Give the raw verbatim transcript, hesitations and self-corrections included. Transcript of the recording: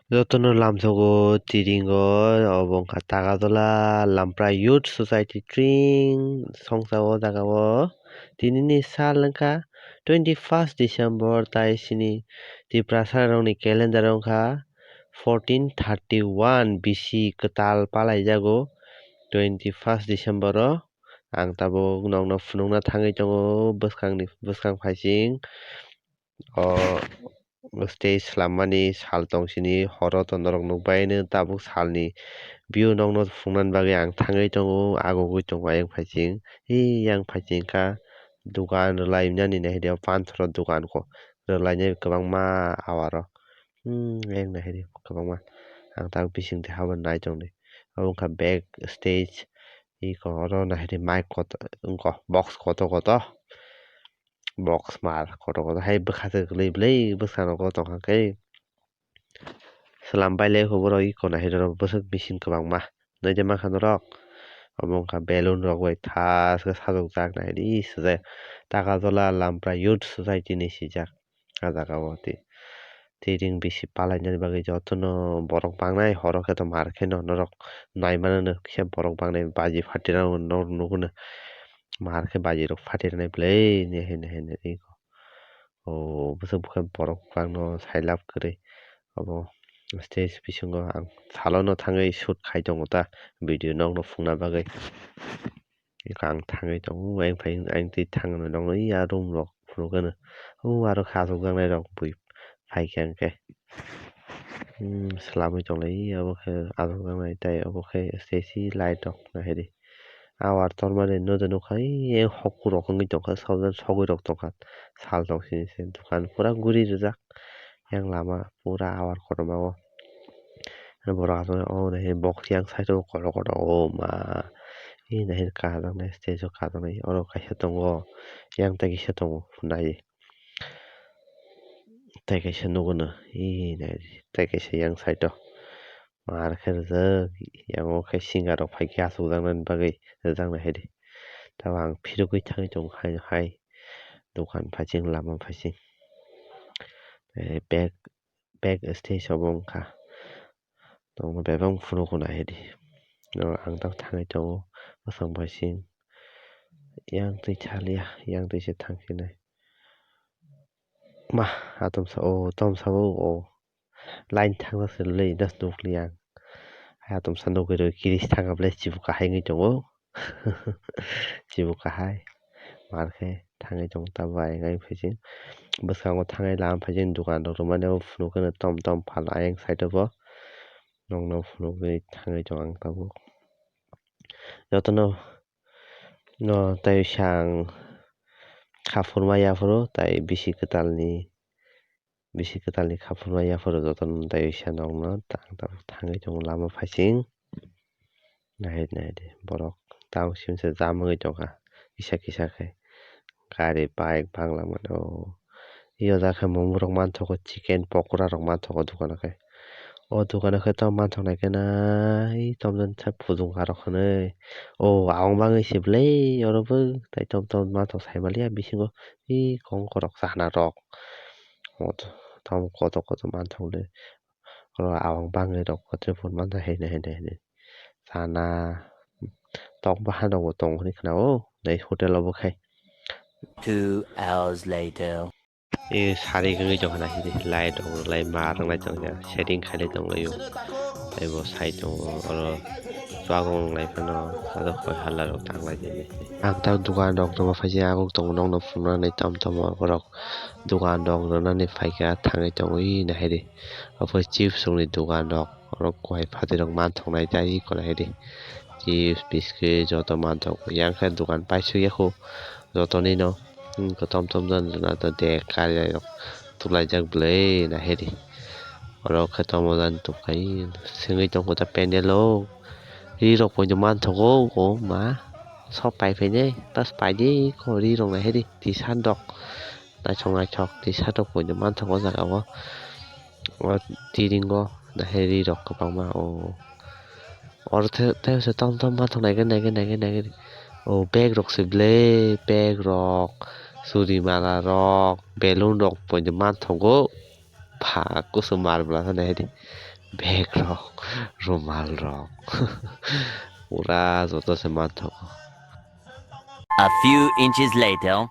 Jotono lamsogo tiringo, obo wngkha Tagathola Lampra Youth Society tring songsa o jaga o. Tinini sal wngkha twenty first December, tai sini Tiprasa rokni calendar wngkha fourteen thirty one B C kwtal palaijago twenty first December o. Ang tabuk nokno phunukna thangwi tongo bwskangni, bwskang phaising. O stage swlammani sal tong sini, horo to norok nukbaino tabuk salni view nokno phunuknani bagwi ang thangwi tongo, agugwi tongo ayang phaising. Hiyang phaising kha dukan rwlai mani naidi o panthoro dukan kho rwlainai kwbangma awaro. Hmm, ayang naidi kwbangma ang tabuk bisingtwi habani nai tongdi. Obo wngkha back stage, iko oro naidi mic koto wngkha box koto koto. Box mar kotor kotor hai bwkha se kwlwi bwlwi bwskango tongkha khe swlam pailai kho borok iko naidi rw bwswk machine kwbangma nai de mankha norok. Obo wngkha balloon rok bai thaske sajokjak naidi swijak Tagathola Lampra Youth Society ni swijak ah jaga o tei tei ring bisi palainani bagwi jotono borok bangnai horo khe to mar khe no norok nai mano no kisa borok bangnai baji phatirok no nugo no mar khe baji rok phatirnai bwlai ni hai nai hai nai ri o bwswk bwkhe borok bangno sailab kwrwi obo stage bisingo ang salono thangwi shoot khai tongo ta video nokno phunukna bagwi. Eko ang thangwi tongo, ayang phai, ayang twi thangno nokno ya room rok phunukgwno. O aro khe achukjaknai rok bui phaikha hwnkhe. Hmm, swlamwi tonglai obo khe achukjaknai tei obo khe S T C light rok naidi. Awar tormani nw de nukha, ei hokhu rok wngwi tongkha, sogwi rok tongkha. Sal tong sini se dukan pura guri rijak. Yang lama pura awar kotorma o. Borok aswk o nahi box yang side o kotor kotor o ma. Ee nahi kajaknai stage o kajaknai oro kaisa tongo yang tai kisa tongo nai. Tai kaisa nugo no ee nai tai kaisa yang side o mar khe rijak yang o khe singer rok phai khe achukjaknai bagwi rijak nai hai di. Tabuk ang phirogwi thangwi tongo hai hai dukan phaising lama phaising. Bag bag stage obo wngkha. Tongo bebak phunukgo nahidi. Ang tabuk thangwi tongo bwsang bai sing. Yang twi thaliya, yang twi se thangsinai. Ma, atomsa o, tomsa o, o. Line thangjak se le, das nukliya ang. Hai atomsa nugwi rw kiri se thangkha belai chibu kahai wngwi tongo. Chibu kahai. Mar khe thangwi tongo ta bai wngwi phaising. Bwskango thangwi lama phaising dukan rok rwmani abo phunukgwno tom tom phala ayang side o bo. Nokno phunukgwi thangwi tongo ang tabuk. Jotono no tei sang khaphurma yaphuru tei bisi kwtalni. Bisi kwtalni khaphurma yaphuru jotono tei sa nokno tang tang thangwi tongo lama phaising. Nahidi nahidi borok tamo simi se jam wngwi tongkha kisa kisa khe gari bike bangla mano. Iyot akhe momo rok manthogo chicken pokora rok manthogo dukano khe. O dukano khe tamo manthoknai khe nai tamo jani phudung kha rok hinwi. O ang bangwi se belai oro bo tei tamo tamo manthok sai manliya bisingo. Ee kongkhorok chana rok tamo kotor kotor manthok le oro ang bangwi rok kotor phuru manthok hinwi hinwi hinwi chana tok bahan rok bo tongo hinwi khna o tei hotel o bo khe. Two hours later. Ee sari wngwi tongkha nahidi light rok lai ma rwlai tongya setting khailai tonglaio tei bo sai tongo oro. Chubago wng lai phano aro koi hala rok tanglai di. Ang tak dukan rok rwma phaising aguk tongo nokno phunuknani tom tom borok dukan rok rwnani phaikha thangwi tongo ee nahidi. Obo chips rokni dukan rok oro koi phatwi rok manthoknai tei eko nahidi chips biscuit joto manthok yang khe dukan paisukya kho jotonino. Hmm, kotom tom jan rwna to de kari rok tuklaijak bwlwi nahidi. Oro khe tamo jan tuklai sengwi tongkho ta pendel o. Ri rok poito manthogo o ma sok pai phainai tas paidi kho ri rok nahidi T-shirt rok naithok naithok T-shirt rok poito manthogo o jaga o. O tiring o nahidi ri rok kwbangma o. Oro tei tei se tom tom manthok naikhe naikhe naikhe naikhe o bag rok se ble bag rok churi mala rok balloon rok poito manthogo Ha, kusu marbla sa nai di. Bag rok, rumal rok. Pura joto se manthogo. A few inches later.